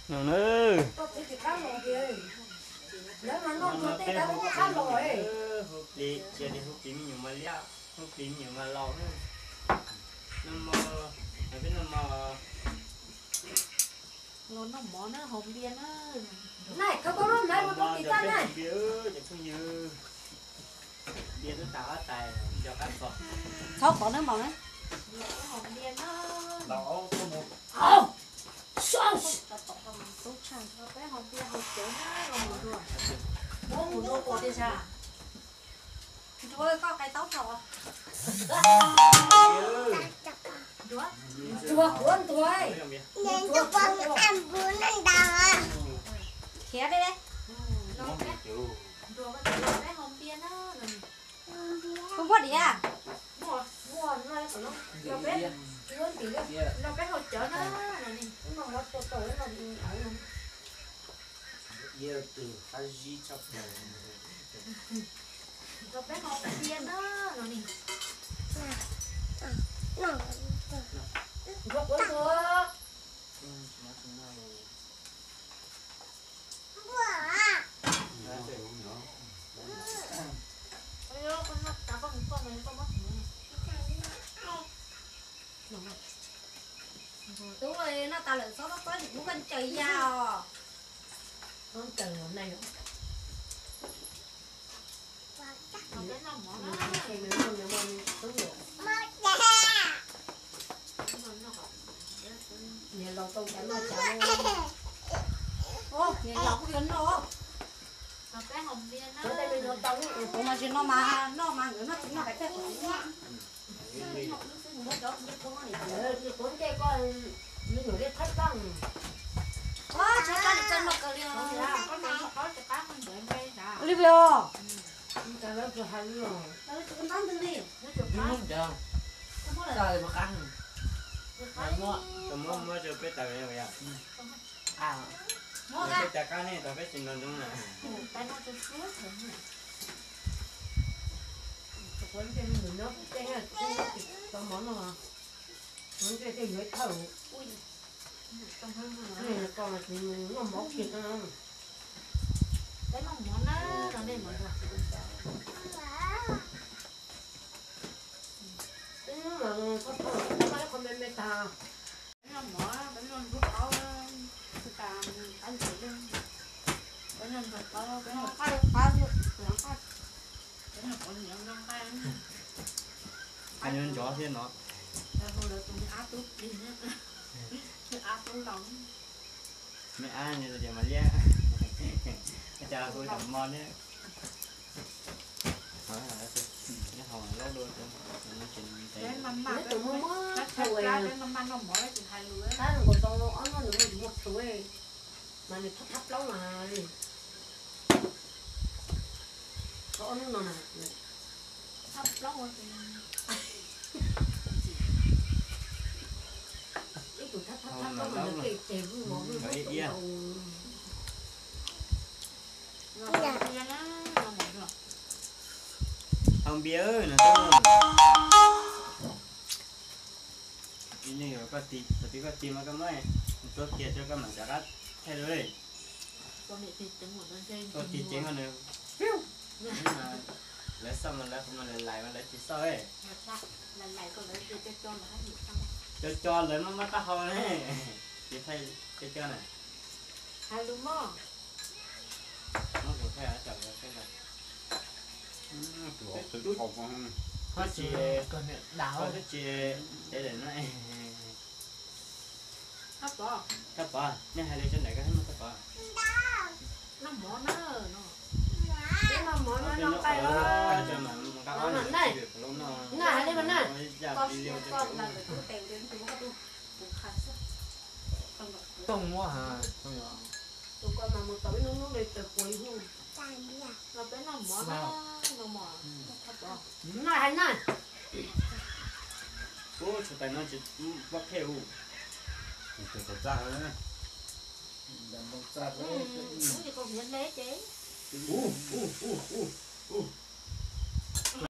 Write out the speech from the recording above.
No na. Hu plis, cia li hu plis me nyuam mas liab, hu plis me nyuam mas laus na. Noj mov, peb noj mov. Los noj mov na, haus npias na. Noj mov, peb haus npias, cov phooj ywg. Npias twb tas huab tais, nco qab txog. Txhob pov nab npaum na. Los peb haus npias na. Los peb haus npias haus cawv na, los mus dua. Mus dua puas tias sas. Nruas, koj qai taub rau. Nruas, nruas, nruas. Khiav peb, nruas, peb haus npias na. Koj muaj diav? Muaj, muaj no, los peb, los peb haus cawv na. Los peb haus npias na no ne. Nruas, nruas. Tub, noj tas lawm txhob pab pab kuv, koj ncaws ya os. Niam laus tau cas noj cas. Niam laus kuj yuav noj. Kuv mas tsis noj mas noj mas nkawd noj tsis noj pais thawj qhov. Kuv nce koj me nyuam liab thab plab. Tshaib plab li txawj noj kawg li os. Li os. Tsis ntab ntws li. Muab, muab rau peb tas, peb tas qab ne, tas peb tsis nco ntsoov na. Tau mov no, noj ntiaj teb yuav thawj. Noj mov kiag. Peb noj mov na, los nej mov. Peb noj mov, peb noj mov, peb noj ntsuag qaub, peb noj ntsuag qaub, peb noj qab, qab, peb noj qab nyob nrov thiab no. Lawv tus me ab tub plig, me ab tub laus. Me ab nws los ces mas liab. Cas hu tam mo thiab. Nyob hauv laub dua, tab nkaus tau ob hnub nws muaj tshua, mas nws thab thab plaub mas. Ob hnub no na, thab plaub, ib tug thab thab plaub mas nws tej ceg vwj vos vwj vog tau. Haus npias na. Ib leeg yuav koj tig, koj tig mas koj muab tuav kiag rau koj mam rov qab thaij lawm. Koj tig ceev nws, lawv xauj mas lawv qhov muag lais lais mas lawv tsis xauj. Co co lawv muab muab qab hau ne, tsis thaij co co na. Hais lus mog. Muab kuv thaij, thaij, thaij. Tus twb tsis, tus twb tsis ev daim no. Thaj Pov, nej hais li tso ntawm koj thiab mog Thaj Pov. Noj mov na, noj mov na, noj qab os. Noj hais li mas na. Tooj muab ha. Tus ko mas mus tau ib hnub hnub li tawg pua ib hnub. Los peb noj mov na, noj mov. Noj hais na. Ub, tsuas tais no tsis pob pheej ub. Tsuas tais txaj. Ub, tsis qau hniav hle ces. Ub, ub, ub, ub, ub.